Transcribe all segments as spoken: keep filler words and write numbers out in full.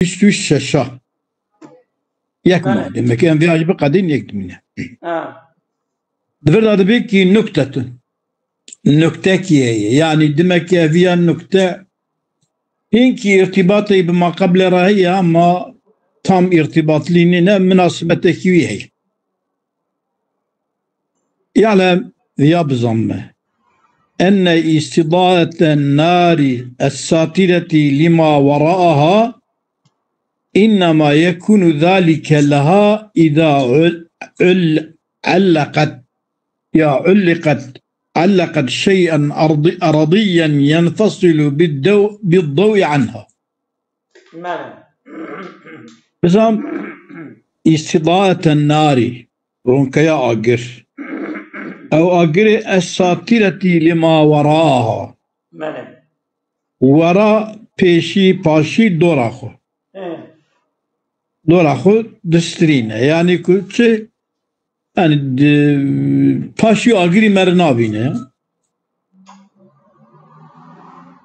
bîst û şeşa. Yek ma, demek em vê jî biqedîn, yek dimîne. Di vir de dibê kî nuktetun. Nuktekî heye. Yanî dimeke viya nukte hinkî îrtîbatê bi ma qeblê re heye ama tam îrtîbatlî nîne, minasibetekî wî heye. Ya'lem, ya bizanme. Enne îstîdaeten nari es-satireti lima weraaha innema yekunu zalike leha iza ul-, ul-, alleqet, ya ulliqet, alleqet şey'en ardi-, aradiyen yenfasilu bid-dew-, bid-dew'i anha. Mene. Bizan îstîdaeten nari, ronkeya agir. Ew agirê es-satireti lima weraaha. Mene. Wera pêşî, paşî, dora xwe. He. Dora xwe distirîne. Yanî ku çi? Yanî di, paşî agirî me re nabîne.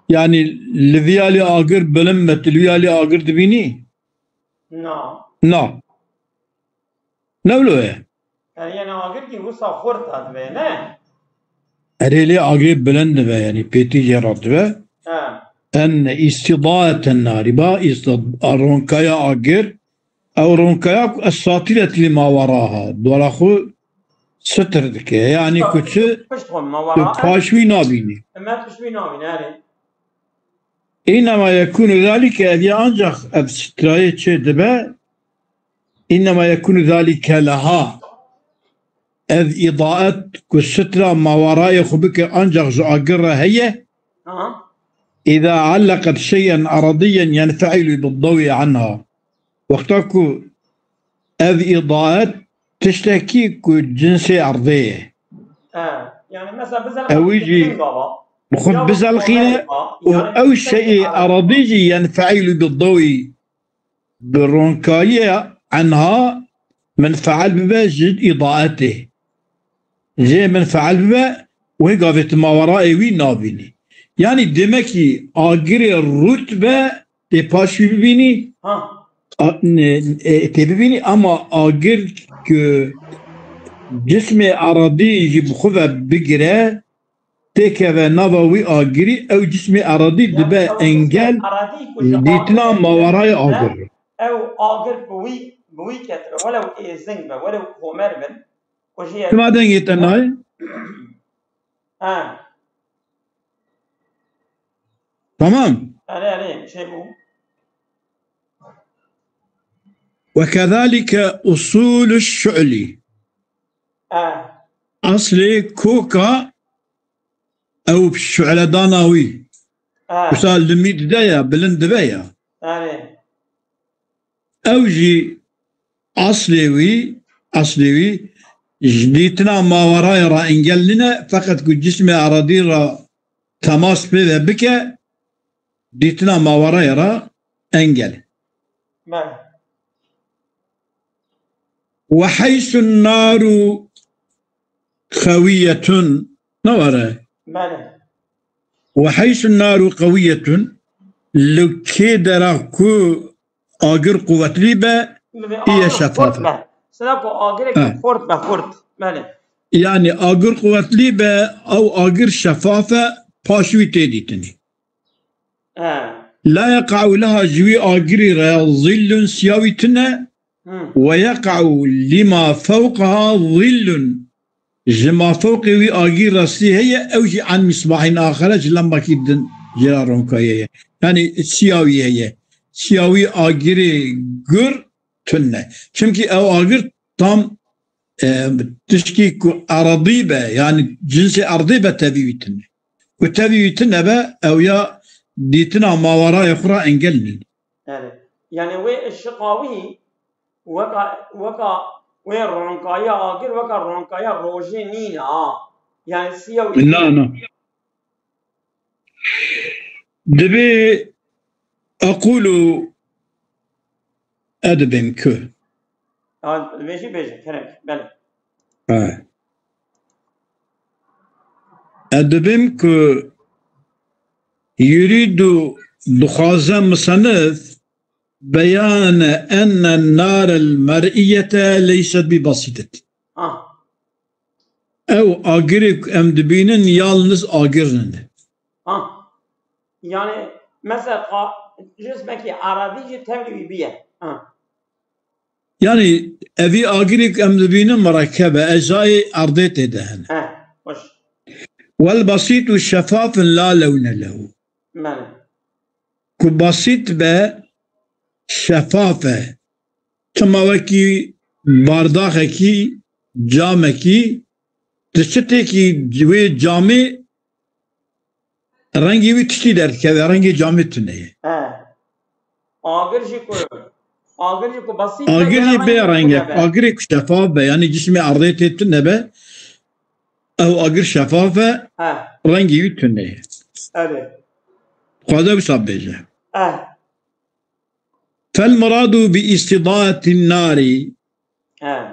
Yanî li vî alî agir bilind be, tu li wî alî agir dibînî? Na. Na. Ne wilo ye? Yanî, yanî agir kî wisa xurt dibe, ne? Erê lê agir bilind dibe, yanî pêtî jê re dibe. Ha. En îstîdaeten narî ba, îstîd-, a ronkaya agir, ew ronkaya ku es-satiret lima weraha, dora xwe sitir dike. Yanî ku çi? Pişt xwe, ma wera. Tu paş wî nabînî. Em pişt wî nabîne, erê. Înnema yekûnu zalike, ev ya ancak ev sitirayê çê dibe, înnema yekûnu zalike leha. Ev îdaet ku sitra mawarayê xwe bike ancak ji agir re heye. Aha. Îza alleqet şey'en aradiyen yenfe'ilu bid-dew'i anha. Wexta ku ev îdaet tiştekî ku cinsê erdê ye. He, yanî mesela bizel Ewî jî bi xwe bizelqîne û ew şeyê eradî jî yenfe'ilu bid-dew'i bi ronkayê anha menfeal bibe ji îdaetê. Jê menfeal bibe û hê gavê tu mawerayê wî nabînî. Yanî demekî agirê rût be tê paş wî bibînî. Ha. A, ne, e, tê bibînî ama agir ku cismê eradî jî bi xwe ve bigire, têkeve nava wî agirî, ew cismê eradî dibe engel ji dîtina mawarayê agir. Ew agir bi wî, bi wî ketire, welew êzing be, welew komer bin, ku jê Sima dengê te nayê? Ha. Tamam. Erê, erê, şey bû. Ve kezalike usulü şu'li. Ha. Aslê koka ew şu'ledana wî. Ha. Wisa limî dide ya, bilind dibe ya. Erê. Ew jî aslê wî, aslê wî ji dîtina mawerayê re engel nîne, feqet ku cismê eradî re temas pê ve bike, dîtina mawerayê re engel e. Bele. Ve heysun naru qewiyetun, ne were? Bele. Ve heysun naru qewiyetun, li kê dera ku agir quwetlî be, î ye şefaf e. Sira ku agirek xurt be, xurt. Bele. Yanî agir quwetlî be, ew agir şefaf e, paş wî tê dîtinî. He. La yeqa'u leha, ji wî agirî re zillun, siya wî tune. Hı. Ve yeqa'u lima fewqaha zillun. Ji mafewqê wî agîr rastî heye, ew jî an misbahîn axere ji lembekî din jê re ronkayê ye. Yanî siya wî heye. Siya wî agirê gur tune. Çimkî ew agir tam, e, tişkî ku eradî be, yanî cinsê erdê be tevî wî tune. Ku tevî wî tune be, ew ya dîtina mawerayê xwe re engel nîne. Erê. Yanî wê şiqa wî weka, weka wê ronkaya agir, weka ronkaya rojê nîne ha. Yanî siya wî Na, na. Dibê ekûlu edibim ku. Ha, vê jî bêje, kerem, belê. Ha. Edibim ku yurîdu dixwaze misenif بيان أن النار المرئية ليست ببسيطة. Ha. Ew agirê ku em dibînin yalniz agir nine. Ha. Yani mesela ka-, cismekî aradî jî tevlî wî biye. Ha. Yani evî agirê ku em dibînin merekeb e, ecayê erdê tê de hene. He, baş. والبسيط شفاف لا لون له. Belê. Ku basît be, şefaf e. Çima wekî bardaxekî, camekî, tu çitekî wê camê rengê wî tiştî derdikeve, rengê camê tune ye. He. Agir jî ku, agir jî ku basît be, Agir jî bê rengê reng e. Tune be. Agirê ku şefaf be, yanî cismê erdê tê tune be, ew agir şefaf e, He. Rengê wî tune ye. Erê. Xwede wisa bêje. Eh. فالمراد باستضاءة النار Eh.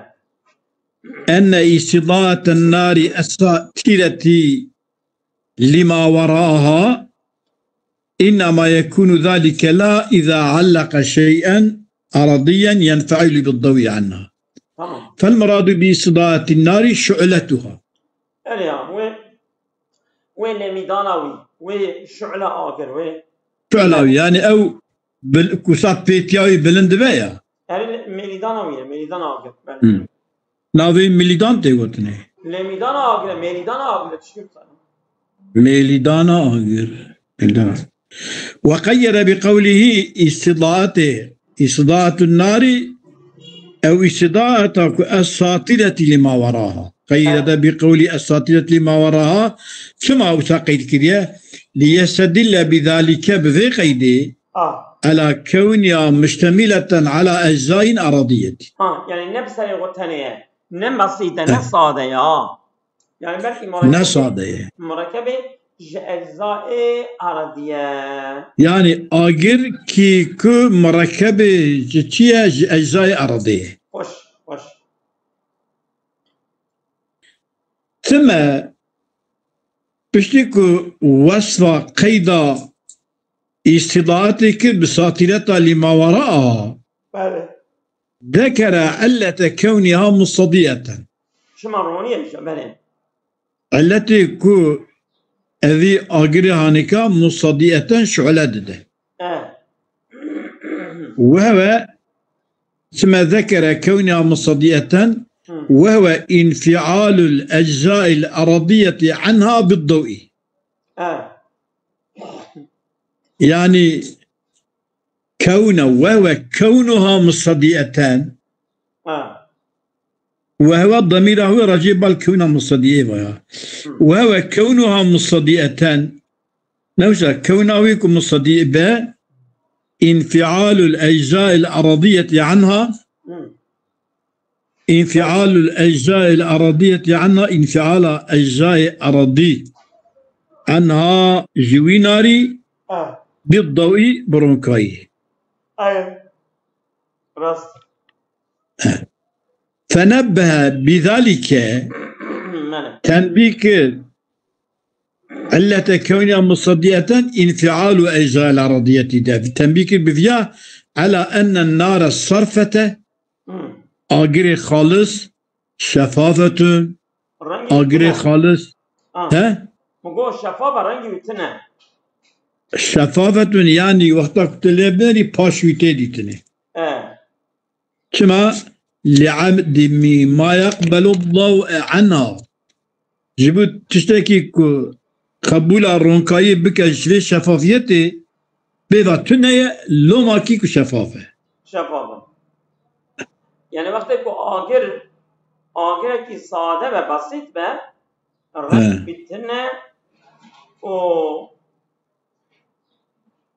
أن استضاءة النار الساترة لما وراءها إنما يكون ذلك لا إذا علق شيئا أرضيا ينفعل بالضوء عنها. Tamam. فالمراد باستضاءة النار شعلتها. Erê ya, wê, wê lêmîdana wî, wê şu'le agir, wê Şu'la wî, yani ew bil-, kusa pêtiya wî bilind dibe ya. Erê mêlîdana wî ye, mêlîdana agir. Belê. Hı. Navê milîdan tê gotinê. Lêmîdana agir, mêlîdana agir, tişkî wisa. Mêlîdana agir. Mêlîdana. وقيد بقوله استضاءته، استضاءة النار، ew îstidaeta ku الساترة لما وراها. قيد بقوله الساترة لما وراها. Çima wisa qeyd kiriye? ليستدل بذلك، bi vê qeydê, Ah. على كونها مشتملة على أجزاء أرضية. Ha, yani ne bi serê xwe tenê ye, ne mesît e, ne Eh. sade ye, ha. Yani belkî Ne murekkebê, sade ye. Murekkebê ji eczaê eredî ye. Yani agir kî ku murekkebê ji çi ye? Ji eczaê eredê ye. Xweş, xweş. Time piştî ku wesfa qeyda îstidaatê kir bi satîreta lîmawera a, Belê. ذكر علة كونها مستضيئة. Çima ronî ye, belê. Illetê ku evî agirê hanîka mustedîeten şu'le dide. Eh. Wehwe, çima zekere kewniha mustedîeten, Hı. Wehwe înfialul eczail eradiyeti anha bid dewî. Eh. Yani kewne, wehwe kewnuha mustedîeten. Ha. Wehwe demîra wê racê bal kewna mustedîyê vaya. Hı. Wehwe kewnuha mustedîeten. Newşa kewna wî ku mustedî be, înfialul eczail eradiyeti anha. Hı. Înfialul eczail eradiyeti anha, înfiala eczayê eradî anha ji wî narî, Ha. Bid dewî bi ronkayî. Ay. Rast. Fenebbehe bidalike, Mene. Tenbî kir, illete kewniya musadiyeten înfialu eczail eradiyetî de. Tenbî kir bi viya, ela enne nare sarfete, Hı. Agirê xalis, şefafetun, Rengî agirê tune. Xalis. Ha. He? Min got şefaf e, rengî wî tune. Şefafetun, yani wexta ku tu lê binerî, paş wî tê dîtinê. E. Çima? Li edemi ma yeqbelu dew'e anha. Ji bo tiştekî ku qebûla ronkayî bike ji vê şefafiyetê, pê ve tune ye, loma kî ku şefaf e. Şefaf e. Yani wextê ku agir, agirekî sade be, besît be, reng He. Wî tune û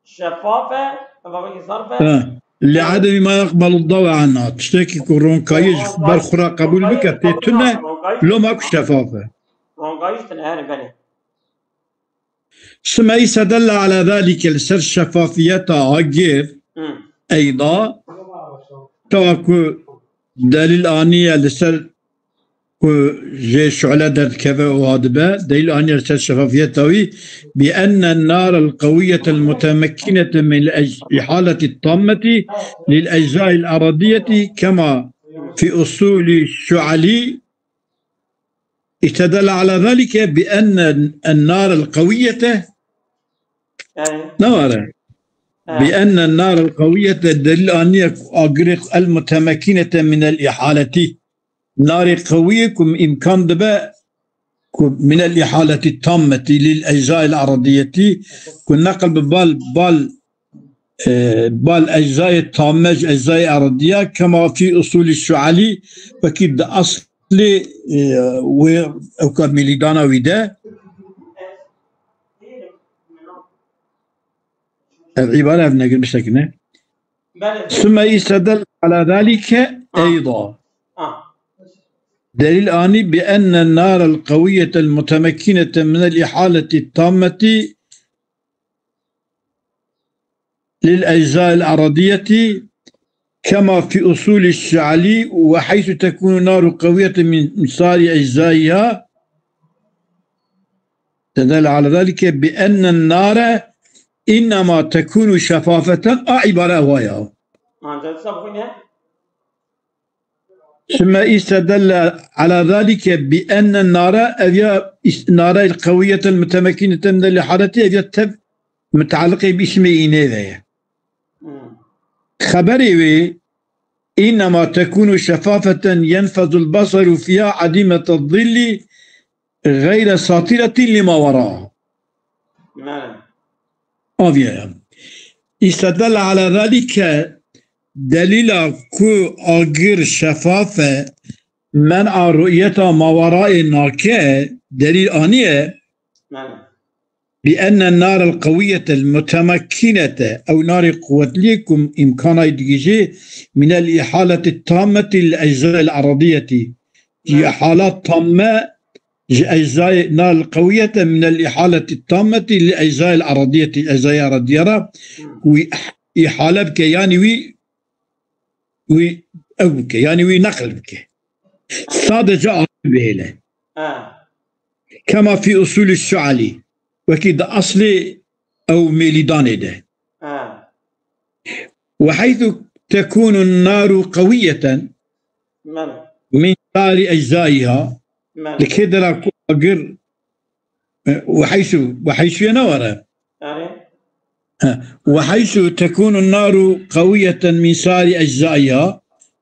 şefaf e, şefafekî zarf e. He. Li edemi ma yeqbelu dew'e anha. Tiştekî ku ronkayî ji ber xwe re qebûl bike, tê tune, loma ku şefaf e. Ronkayî tune, her belê. Sime istedelle ala zalike, li ser şefafiyeta agir, Hı. Eyda, tewa ku delîl aniye li ser ku jê şu'le derdikeve û hadibe, delîl aniye ser şefafiyeta wî, bi enne nara el-qawiyete el-mutemekkinete min el-ej-, ihaleti tammeti lil eczail aradiyeti kema fi usuli şu'ali, istedelle ala zalike bi enne en-nara el-qawiyete, yani, ne were? Ha. Bi enne nara qawiyete, delîl aniye ku agirê el-mutemekkinete min el-ihaleti. Narê qewiyê ku îmkan dibe ku min el-ihaleti tammeti lil eczail aradiyeti, ku neql bi bal, bal, e, bal eczayê tamme ji eczayê aradiya, kema fî usulî şu'ali, wekî di eslê, e, wê ewka mêlîdana wî de. Ev îbare ev negir bisekine. Belê. Sümme istedelle ala zalike eyda. Ha. Delîl anî bi enne nara el-qawiyete el-mutemekkinete min el-ihaleti tammeti lil eczail aradiyeti kema fi usuli şu'ali ve haysu tekunu naru qawiyete min sari eczaiha. Tedel ala zalike bi ennen nare innema tekunu şefafeten, a îbare ewa ya. Ancak sabune. Sümme istedelle ala zalike bi ennen nare, ev ya is-, nare qawiyeten mutemekkineten de li haleti, ev ya tev mutaliqê bi ismê înê ve ye. Hmm. Xeberê wê, innema tekunu şefafeten yenfezul basaru fiha adimete zilli gayre satiretin lima wera. Belê. Aviye. İstedelle ala zalike, delîla ku agir şefaf e, men'a ru'yeta mawaraê nake, delîl aniye. Belê. Bi enne narel qawiyete el mutemekkinete, ew narê quwetliyê ku îmkana digihîjê, minel ihaleti tammeti li eczail aradiyeti. Ji ihala tamme, ji eczayê, narel qawiyete minel ihaleti tammeti li eczail aradiyeti, eczayê aradiya ra, wî ihale bike, yanî wî, wî ew bike, yanî wî neql bike. Sadece alim bihêle. Ha. Kema fî usulî şu'alî. Wekî di eslê ew mêlîdanê de. Ha. Ve heythu tekûnu naru qewiyeten Belê. Min sari eczayiha. Belê. Li kê dera ku agir, e, ve heysu, ve heysuye ne were? Yani. Ha. Ve heysu tekûnu naru qewiyeten min sari eczayiha.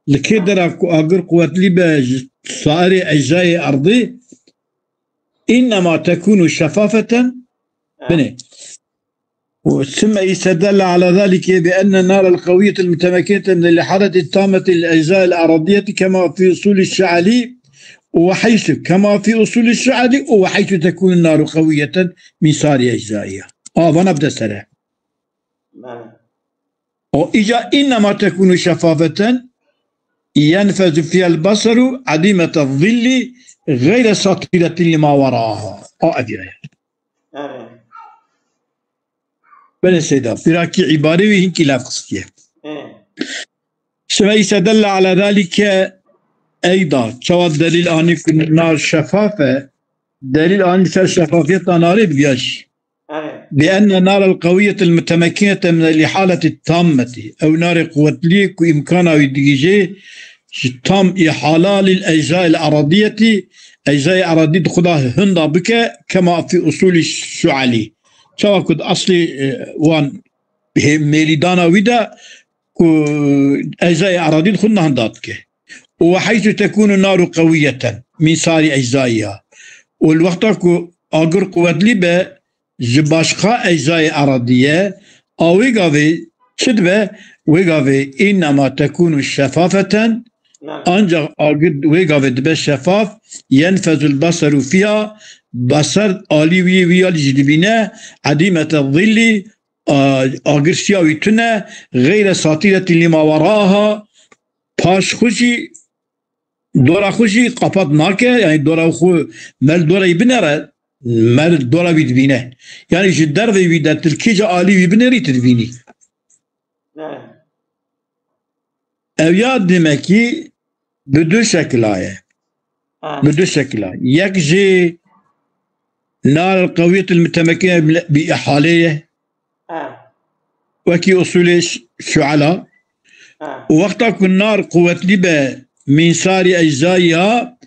Li kê dera ku agir quwetlî be ji sairê eczayê erdî, innema tekûnu şefafeten. Ha. Binê. ثم استدل على ذلك بأن النار القوية المتمكنة من الإحالة التامة للأجزاء الأرضية كما في أصول الشعلي وحيث، كما في أصول الشعلي وحيث تكون النار قوية من سائر أجزائها. Aa, vana bi dest here. Belê. O ica innema tekunu şefafeten yenfezu fiyel basaru adimete zilli gayre satiretin lima veraha. A ev ya. Evet. Belê seyda. Pîrakî îbarê wî hinkî lafqisiye. Hı. Süme istedelle ala zalike eyda. Çawa delîl anî ku nar şefaf e? Delîl anî ser şefafiyeta narê bi viya jî. Evet. Bi enne narel qawiyete el mutemekkinete min el ihaleti tammeti. Ew narê quwetliyê ku îmkana wî digihîjê ji tam ihala lil eczail aradiyeti, eczayê aradî di xwe de hinda bike, kema fî usulî şualî. Çawa ku di eslê, e, wan hê-, mêlîdana wî de ku eczayê aradî di xwe de hinda dike. Û ve heysu tekûnu naru qewiyeten min sari eczayiha. Û li wexta ku agir quwetlî be, ji başqa eczayê eradiye, a wê gavê çi dibe? Wê gavê înnema tekûnu şefafeten, ancak agir wê gavê dibe şefaf, yenfezul basaru fiha, basar alî wî, wî alî jî dibîne, edîmete zillî, a, agir siya wî tune, geyre satiretin lima veraha, paş xwe jî dora xwe jî qapat nake, yani dora xwe mel dora wî binere, mel dora wî dibîne. Yani ji dervê wî de tu li kîja alî wî binerî tu dibînî. Ne. Ev ya demekî bi du şekila ye. Ha. Bi du şekila. Yek jî nar qewiyet il mutemekine bi ihalê ye. Ha. Wekî usulê ş-, şuela. Ha. Û wexta ku nar quwetlî be, mînsarî eczayiha,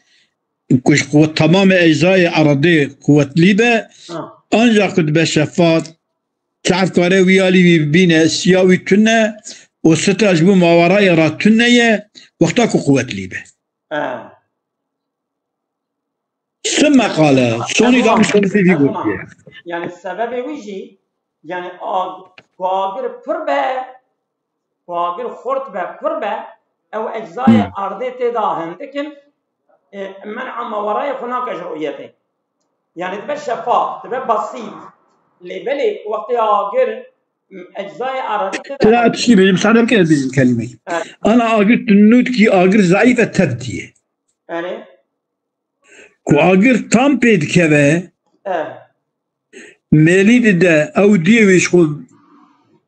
ku ji quwet-, tamamê eczayê eredê quwetlî be, Ha. ancaq ku dibe şefaf, çav kare wî alî wî bibîne, siya wî tune û sitra ji bo mawerayê re tune ye, wexta ku quwetlî be. Ha. Sümme qale, sonî da musonifê vî gotiye. Yani sebebê wî jî, yani ag-, ku agir pir be, ku agir xurt be, pir be, ew eczayê Hmm. erdê tê de hindik in, e, men'a mawerayê xwe nake ji rûyetê. Yani dibe şefaf, dibe basît. Lê belê wextê agir, m, eczayê erdê tê de Tira tiştî bêjim, müsaade bike ez bêjim kelîmeyê. Evet. Ana agir tunûtkî agir zeîf e tevdiye. Yani? Ku agir tam pê dikeve, Eh. mêlî dide, ew diyê wî ji xwe,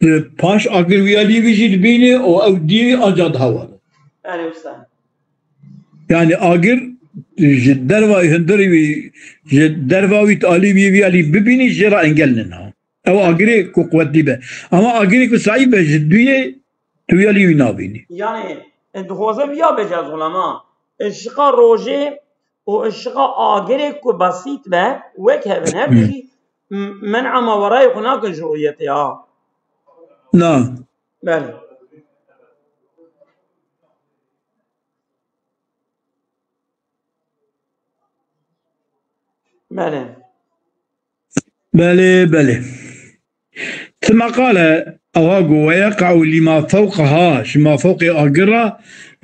e, paş agir wî alî wî jî dibîne û ew diyê wî anca dihewale. Erê wisa. Yani agir ji derva hundirî wî, ji derva wî alî wî, wî alî bibînî, jê re engel nina. Ew agirê ku quwetlî be. Ama agirê ku zeîf be ji duyê, tu wî alî wî nabînî. Yani, e, dixwaze viya bêje ez gulama. E, şiqa rojê û şiqa agirê ku basît be, wek hev in, her Hmm. jî m-, men'a mawerayê xwe nakin ji rûyetê, ha. Na. Belê. Belê. Belê, belê. Tima qale, ewa got, "Ve yeqa'u lima fewqeha", ji ma fewqê agir re,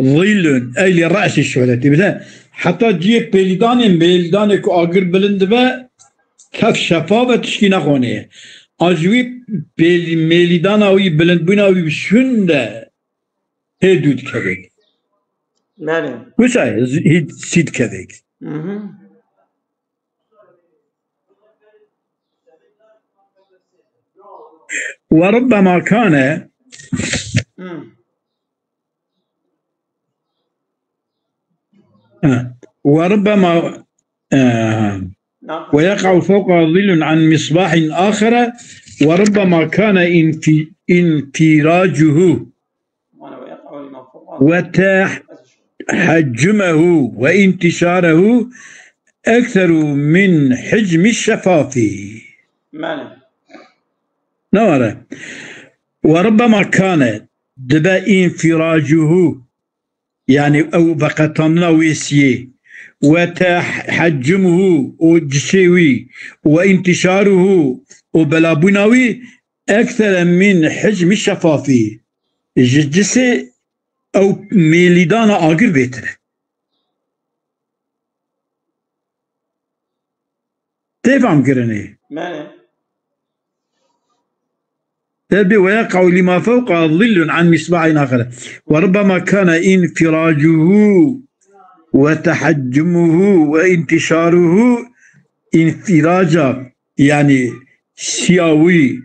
"zillun", ey li re'sî şu'letî. Bide, heta cihê pêlîdanê, mêlîdanê ku agir bilind dibe, tev şefaf e, tiştî nexwanê ye. A ji wî pêlî-, mêlîdana wî, bilindbûna wî bi şûn de hê dû dikevê. Belê. Wisa hî sî dikevê. Mhm. وربما كان Hmm. وربما، آه، نعم. ويقع فوقها ظل عن مصباح آخر، وربما كان انف-، انفراجه وتحجمه وانتشاره أكثر من حجم الشفاف. Belê. Ne were? وربما كان, dibe انفراجه, yani ew veqetandina wê siyê, وتحجمه, û cisê wî, وانتشاره, û belabûna wî, أكثر من حجم الشفاف, ji cisê ew mêlîdana agir bêtir e. Tê fam kirinê? Belê. Tê bê, ويقع لما فوقها ظل عن مصباح آخر. وربما كان انفراجه وتحجمه وانتشاره انفراجا, yani siya wî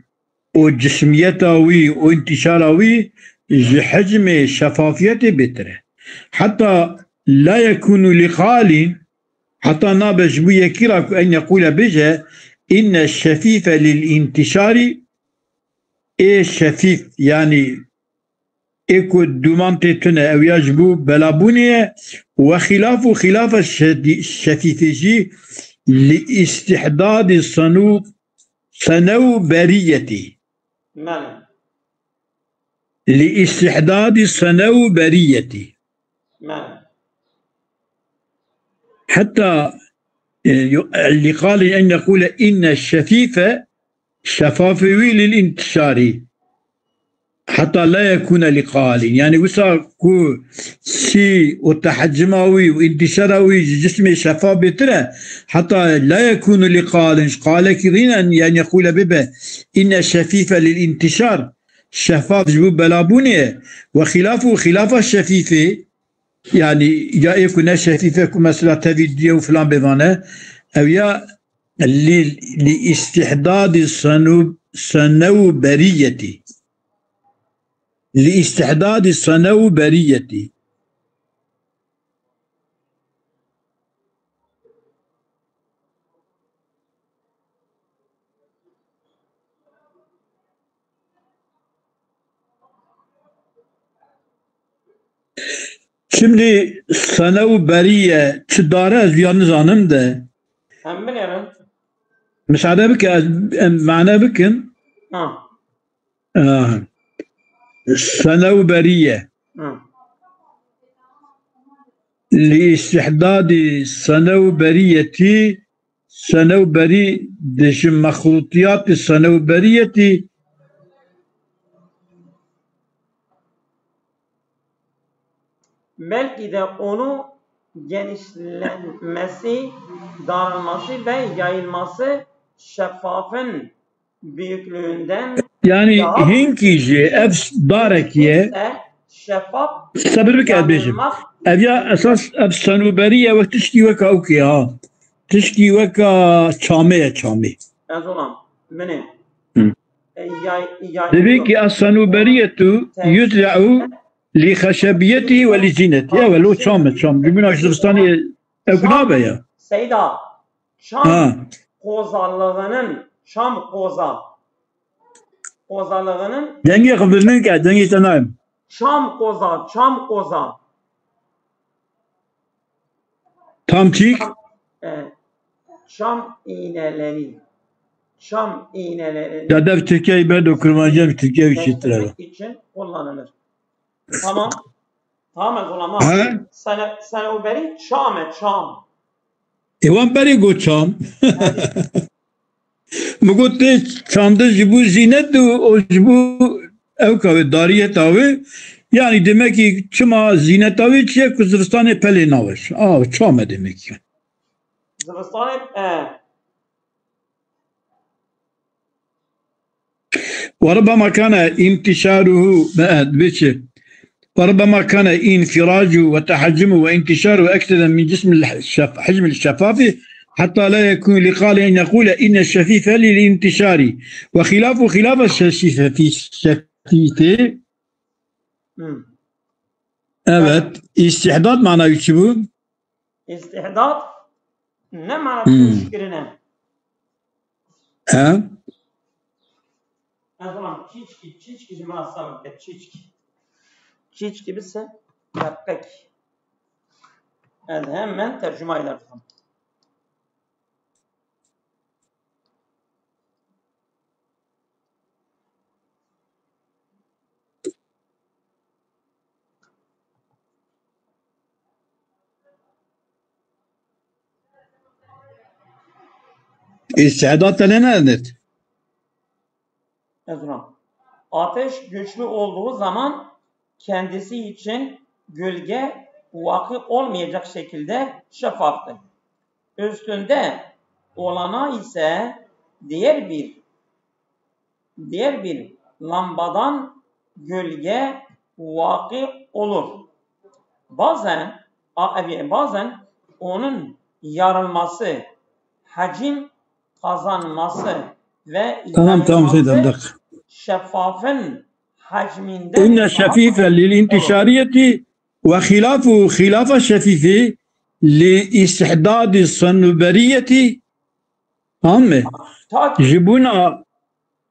û cismiyeta wî û întîşara wî ji hicmê şefafiyetê bêtir e. Heta la yekûnu li qalin, heta nabe ji bo yekî ra ku en yeqûle bêje, inne şefîfe lil întîşarî, ê şefîf, yanî ê ku dûman tê tune, ew ya ji bo belabûnê ye, we xîlaf û xîlafa şedî-, şefîfê jî li îstihdadî senû-, senewberiyetî. Belê. Li îstihdadî senewberiyetî. Belê. Heta, e, yo-, li qalin en yeqûle inne şefîfe, şefafê wî lil întişarî. Heta la yekûne li qalin. Yani wisa ku sî û tehecima wî û întişara wî ji cismê şefaf bêtir e. Heta la yekûnu li qalin, ji qalekî rînen, yani qûle bibe, inne şefîfe lil întişar. Şefaf ji bo belabûnê ye. We xîlaf û xîlafa şefîfê, yani ya ê ku ne şefîfe ku mesela tevî diye û filan bêvane, ew ya li, li îstihdadî senu-, senewberiyetî. Li îstihdadî senewberiyetî. Şimdi senewberiye çi dare ez ya nizanim de. Em binêrin. Misade bike ez em mane bikim. Ha. Ah. Senewberiye. Ha. Li istihdadi senewberiyetî, senewberî dijî mexrûtiyatî senewberiyetî. Belki de onu genişlenmesi, daralması ve yayılması şeffafın büyüklüğünden Yani daha hinkî jî ev darekî ye. Ise şeffaf. Sebir bike ez bêjim. Ev ya esas ev senûberî ye wek tişkî weka ew kê ha. Tişkî weka çamê ye, çamê. Ez olam. Minê. Hı. E, yay, yay, Divê ki as senûberîyetu yuzle'u li xeşebiyetî ve li zînetî. Ewe lo çam e, çam. Cumhur Naşistanê ew nabe ya. Seyda, çam kozalığının, çam koza. Kozalığının Dengê xwe bilind ke, dengê te nayêm. Çam koza, çam koza. Tam çîk? E, çam iğneleri. Çam iğneleri. Ya dev Tirkiyeyê berdo kurmancî, Tirkiye wî çêtir e. Kesmek için kullanılır. Tamam. Tamam, ez olam. Ha? Sene, senûberî çam e, çam. Ê wan berê got çam. Min got tê çandin ji bo zînet û o ji bo ew ka wê dariyeta wê. Yanî demek ki çima zîneta wê çi ye ku zivistanê pelê naweş. A, çam e demek ki. Zivistanê, e, وربما كان انتشاره، ما، بيتشي. وربما كان انفراجه وتحجمه وانتشاره أكثر من جسم الشف-، حجم الشفاف، حتى لا يكون لقال أن يقول إن الشفيف للانتشار، وخلاف، خلاف الشفيف في الشفيف. Hmm. Evet. İstihdat manayı çi bu? İstihdat ne mana Hmm. pêşkirin e? He? Ez olam çîçkî, çîçkî ji min re ser bike, çîçkî. Çîçkî bise, deqek. Ez hemen tercümayî derdikim. İstidat te ne nedir? Ezra. Ateş güçlü olduğu zaman kendisi için gölge vakı olmayacak şekilde şeffaftır. Üstünde olana ise diğer bir, diğer bir lambadan gölge vakı olur. Bazen, a, e, bazen onun yarılması, hacim kazanması ve Tamam, tamam, yayılması Seyda, bir dakika. şeffafın hacminden إن daha الشفيف للانتشارية وخلافه خلاف الشفيف لاستحداث الصنوبرية. Tamam mı? Ta ki Ji bona,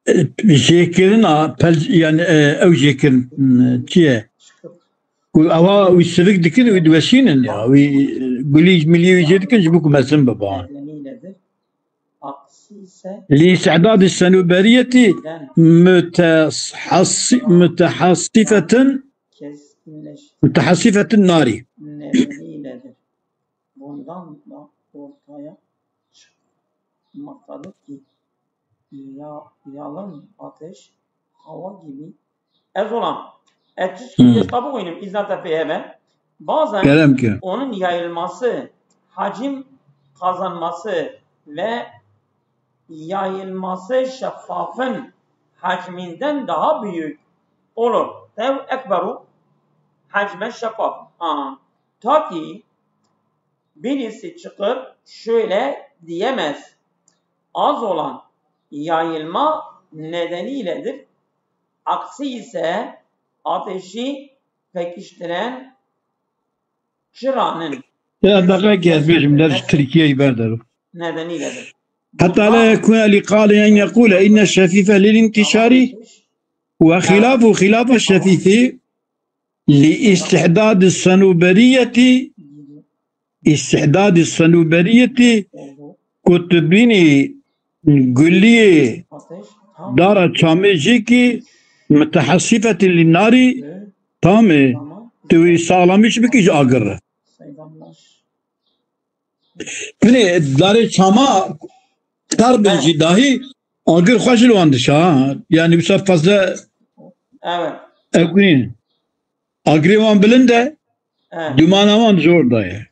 e, jêkirina pel-, yani, e, ew jêkirin, m, çi ye? Ku ewa wî sivik dikin, wî diweşînin ya, wî, e, gulî milî wî jê dikin, ji bo ku mezin bibe. Nedeniyle de Aksi ise Li istihdadi senûberiyetî neden mütehassi-, mütehassifetin, kesinleş-, mütehassifetin nari. Nedeniyledir. Bundan da ortaya çıkmaktadır ki ya-, yalın ateş hava gibi Ez olam. Ez çi Hmm. Çi bixwînim, îzna te pê hebe. Bazen Kerem ki. onun yayılması, hacim kazanması ve yayılması şeffafın hacminden daha büyük olur. Tev ekberu hacme şeffaf. Aa. Ta ki birisi çıkıp şöyle diyemez. Az olan yayılma nedeniyledir. Aksi ise ateşi pekiştiren çıranın Ya, deqekê ez bêjim, der ji Tirkiyeyê berdero. Nedeniyle de. Hatta la yekune li qali en yekule inne şefife lil intişari ve hilafu hilafe şefifi. Li îstihdadi senûberiyetî, îstihdadi senûberiyetî ku tu bînî guliyê dara çamê jî kî mutehesîfetî lî narî tamê tu wî saxlamîş bikî ji agir re. Binê darê çama tar bin jî dahî agir xweş li wan dişa ha. Yani wisa fazla Evet. Ew nîn. Agirê wan bilind e, Evet. Dumana wan zor da ye.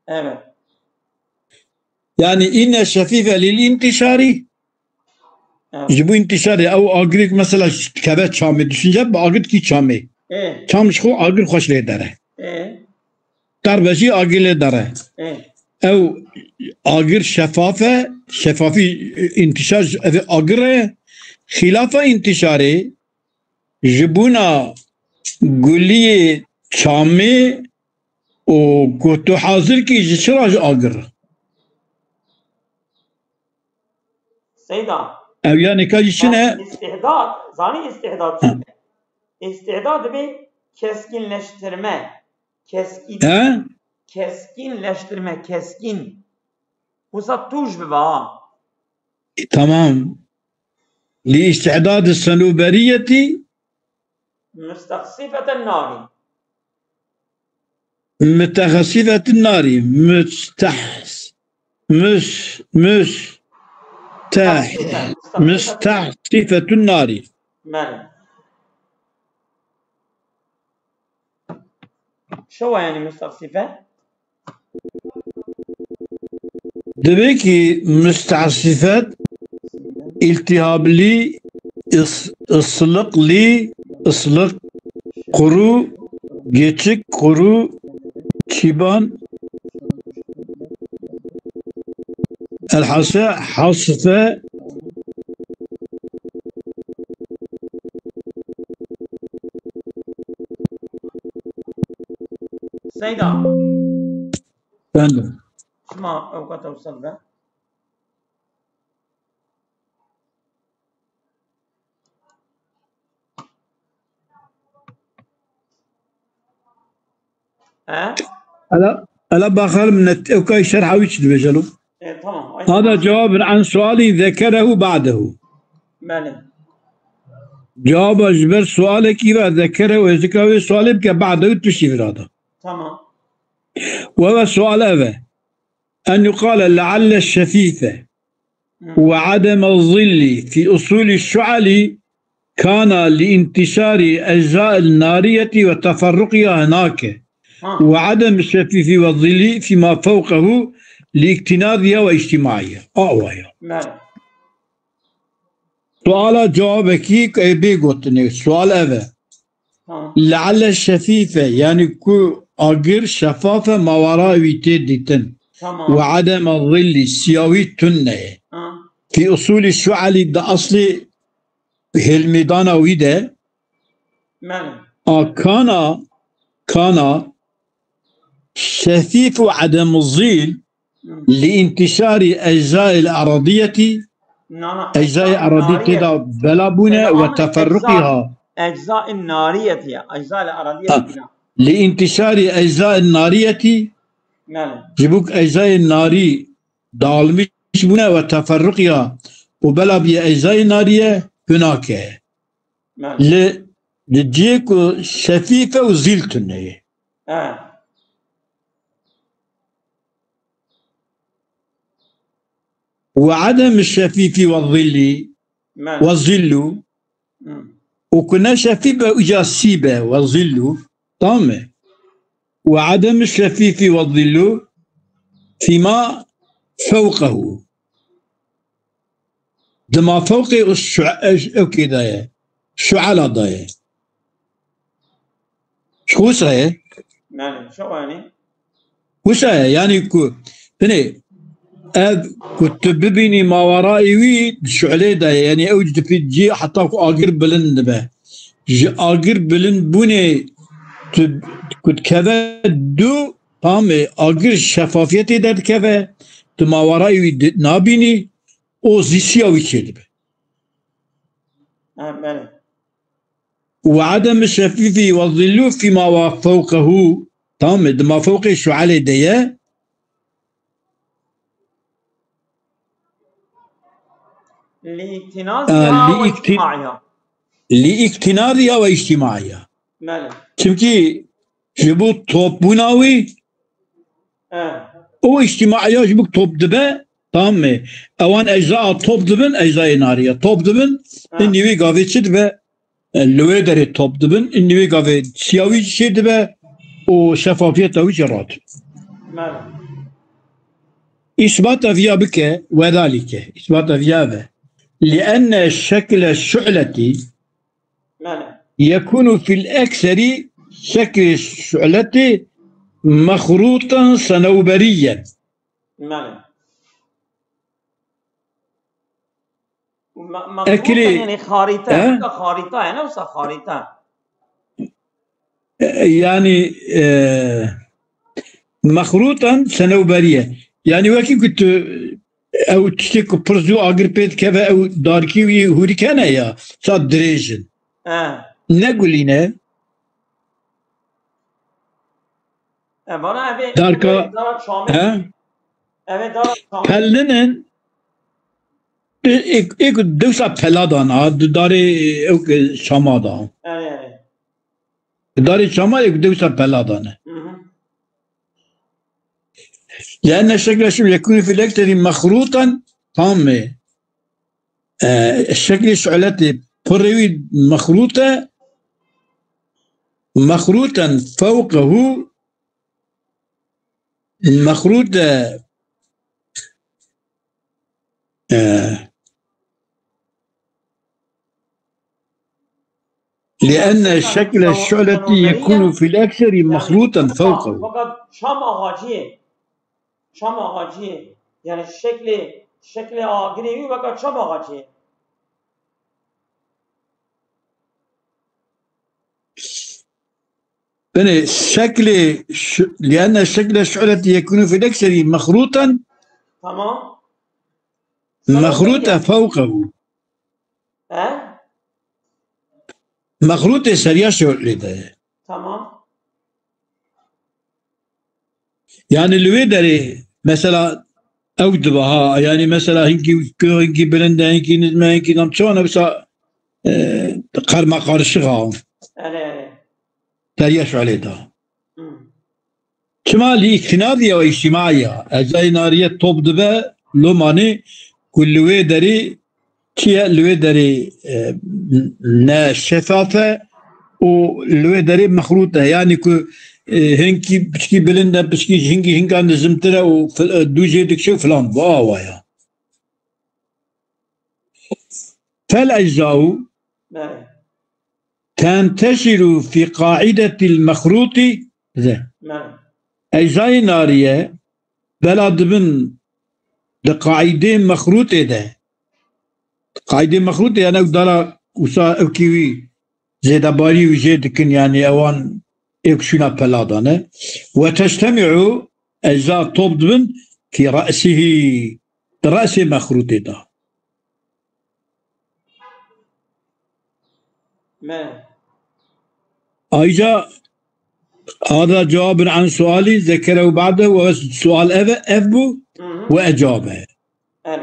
Evet. Yani inne şefife lil intişari. Evet. Ji bo intişarê ew agirêk mesela keve çamê, düşünce bi agir kî çamê. Ê. Çam ji xwe agir xweş lê dere. Ê. Darbe jî agir lê dere. Ê. Ew agir şefaf e, şefafî, e, întişar ji, ev agir e. Xilafa întişarê ji bona guliyê çamê û ku tu hazir kî ji çi re ji agir? Seyda. Ew yanî ka jî çi ne? Îstihdad, zanî îstihdad çi ne? Îstihdad dibê keskinleştirme. Keskin. He? Keskinleştirme, keskin. Wisa tûj bibe ha. E, tamam. Li îstihdadi senûberiyetî. Mustexsîfeten narî. Mutexesîfetin narî. Mustehs-, mus-, mus-, teh-, Mustexsîfe, mustexsîfe. Mustehsîfetun narî. Belê. Şewa yani mustexsîfe? Divê kî mustehsîfet, îltîhablî, is-, isliqlî, isliq, quru, geçik, quru, çîban, elhase, hasife, Seyda. Efendim. Şima ewqata wisa be. He? Ela, ela bakalım net, ewkay şerha wî çi dibêje lo? E, tamam. Hada cevabun an sualin zekerehu ba'dehu. Belê. Cevaba ji ber sualekî ve zekerehu, ez dika wê sualê bike ba'dehu piştî vira da. Tamam. Ve ve sual ev e. En yuqale lealle şefife Hı. ve ademe zilli fi usuli şuali kana li intişari eczail nariyeti ve teferruqiha henake. Ha. Ve adem şefifi ve zilli fîma fewqehu li iktinadiha ve içtimaiha. Awaya. Belê. Suala cewabekî, e, bê gotinê. Sual ev e. Ha. Leale şefîfe, yani ku agir şefaf e, mawara wî tê dîtin. Tamam. Ve ademe zilli, siyawî tune ye. Ha. Fi usulî şuali, di aslê hêlmêdana wî de. Belê. A kana, kana şefîf û edem zîl Hı. li intişarî eczail eradiyetî, Na, na, eczail ecza eradî nariyet. Têda bela bûne Têda ve ama teferruqî ecza, ha. Eczain nariyetî ya. Eczail eradiyetî Ha. bîna. Li intişarî eczail nariyetî, Belê. ji bo ku eczail narî dağılmış bûne ve teferruqî ha û bela bîye eczail nariye hunake. Belê. Li, li cihê ku şefîfe û zîl tune ye. He. Ve adem şefîfî ve zillî, Belê. ve zillu. Hı. Û ku ne şefîf be, îca sî be, ve zillu. Tamam mı? Ve adem şefîfî ve zillu fîma fewqehu. Di mafewqê û şu-, ew kê de ye. Şuela de ye. Ji xwe wisa ye? Yani, şewa yani. Wisa ye, yani ku, binê, ev ku tu bibînî mawerayê wî di şuelê de ye, yani ew ji dipî cî heta ku agir bilind dibe. Ji agir bilind bûnê tu ku dikeve du, tamê agir şefafiyetê derdikeve, tu mawerayê wî di-, nabînî, û zîsiya wî çêdibe. Ha, belê. وعدم الشفيف والظل فيما هو فوقه. Tamam mı? Di ma fewqê şuelê de ye. Li iktinaz Ee, ya li ve ikti- içtimaiya. Li iktinaz ya ve içtimaiya. Mele. Çimkî ji bo topbûna wî, He. O îctimaiya ji bo top dibe, tamam mı? Ewan ecza top dibin, eczayê nariye top dibin, He. Indi wî gavê çi dibe? E, li wê derê top dibin, indi wê gavê siya wî jî çê dibe û şefafiyeta wî jî radibe. Mele. Îsbata viya bike, wedalike. Îsbata viya ve. Li enne şekle şu'letî Mele. Yekunu fil ekseri şekli şu'leti mexrutan senewberiyen. Mele. Me- mexrutan Ekri- yani harita, He? Harita yani, wisa harita. E, yani, e, mexrutan senewberiye. Yani wekî ku tu ew tiştê ku pir zû agir pê dikeve, ew darkî wî hûrîk hene ya, sa dirêj in. He. Ne gulîne. E, vana evê, Darka- evê dara çamê. He? Evê dara çamê. Pelnin in. Ê, ê, ê ku dewsa pela dan a, di darê ew ke şama da. Erê, erê. Di darê şama ê ku dewsa pela dan e. Hı hı. Lenne şekle şim yekûnî fil ekseri mexrûten tam mê. E, şeklê şu'letê pirê wî mexrût e, mexrûten fewqehu, mexrût e, e, لأن شكل الشعلة يكون في الأكثر مخروطا فوقه. Fakat çam ağacı, çam ağacı, yani şekli, şekli ağacı, fakat çam ağacı. Yani şekli, şu- لأن شكل الشعلة يكون في الأكثر مخروطا. Tamam. Mexrûte fewqehu. He? Mexrûtê seriya şewlê de ye. Tamam. Yani li wê derê mesela ew dibe ha, yani mesela hinkî, hinkî bilind e, hinkî nizm e, hinkî nam çawa ne, mesela, e, karma karışık ha. Erê, erê. Seriya şewlê de. Hı. Çima li îktinadî ya îctîmaî ya. Ecayê nariye top dibe, lomanê ku li wê derê çi ye, li wê derê, e, ne şefaf e û li wê derê mexrût e. Yanî ku, e, hinkî piçkî bilind e, piçkî ji hinkî hinka nizimtir e û fil-, e, dû jê dikişe û filan. Bu awa ya. Fel eczaû Belê. Tenteşiru fî qaidetil mexrûtî. Belê. Eczayê nariye bela dibin di qaîdê mexrûtê de. Qaîdê mexrûtê yani ew dara wisa ew kî wî zêdebarî wî jê dikin, yani ewan êk şûna pela dane. Ve teştemi'u, ecza top dibin fî re'sihî, di re'sê mexrûtê de. Me. Ayrıca hada cevabun an suali zekerehu ba'de ve sual ev, ev bu Hı hı. Ve ecabe. Evet.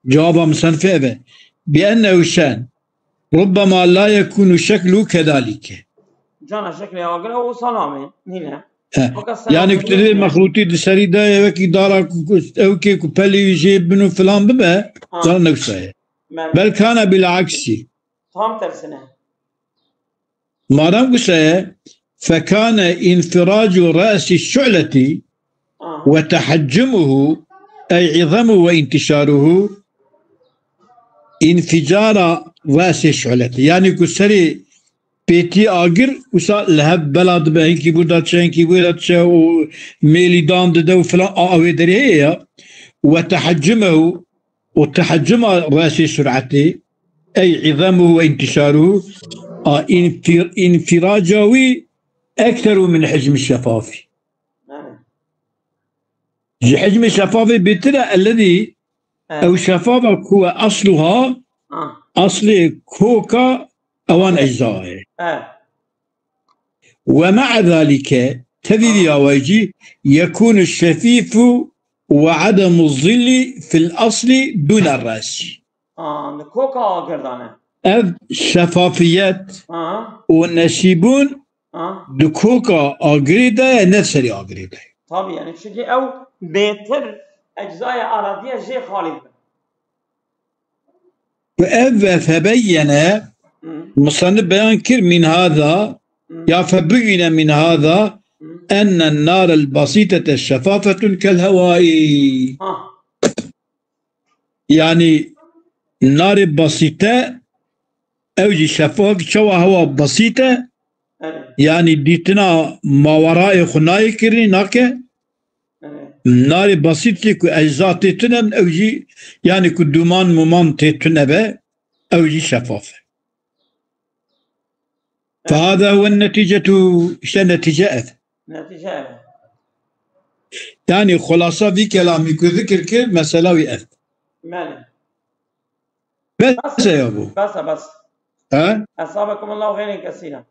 Cevaba musannifê ev e. Bi ennehu şen. Rubbema la yekunu şeklu kedalike. Cana şeklê agir o sanamê. Nîne. He. Fakat sen Yani anladın kutirê mı? Mexrûtî di serî de ye, wekî dara ku, ku, ew kê ku pelê wî jê bin û filan bibe, Ha. Zana newsa ye. Me- Bel kana bil aksî. Tam tersine. Madem wisa ye, fekane infiracu re'sî şu'letî Ha. ve tehaccumuhu, ey izamuhu ve intişaruhu, inficara re'sî şu'letî. Yani ku serê pêtî agir, wisa li hev bela dibe, hinkî bu da çe, hinkî bu da çe û mêlî dan dide û filan, a, a wê derê heye ya. Ve tehaccumuhu, û tehaccuma re'sê şu'letî, ey izamuhu ve intişaruhu, a, infir-, infiraca wî ekteru min hicmi şefafî. Belê. Ji hicmê şefafê bêtir e, ellezî, Evet. Ew şefafa ku we asluha, Ha. Aslê koka Ewan ecza ye. E. Ve ma'a zalike, tevî vî awayî jî, yekûnu şefîfu ve ademu zilli fil asli dûne res. Aa, li koka agir de ne. Ev şefafiyet Ha, û neşîbûn ha. di koka agirê de ye, ne serê agirê de ye. Tabii yani çünkü ew bêtir eczaya aradiye jê xalî be. Ve ev ve febeyyene, Hı. Musannif beyan kir min hada, Hı. ya febiyine min hada, Hı. ennen narel basitete şefafetun kel hevai. Ha. Yani narê basîte ew jî şefaf, çawa hewa basîte, Evet. yani dîtina mawerayê xwe nayê kirinî nake. Evet. Narê basît jî ku ecza tê tune bin, ew jî yani ku duman muman tê tune be, ew jî şefaf e. Fehada huwe neticetu, işte netice ev. Netice ev. Yani xulasa vî kelamî ku zikir kir, mesela wî ev. Belê. Bes e ya bu. Bes e, bes. He? Esabekumullahu xeyren kesîra.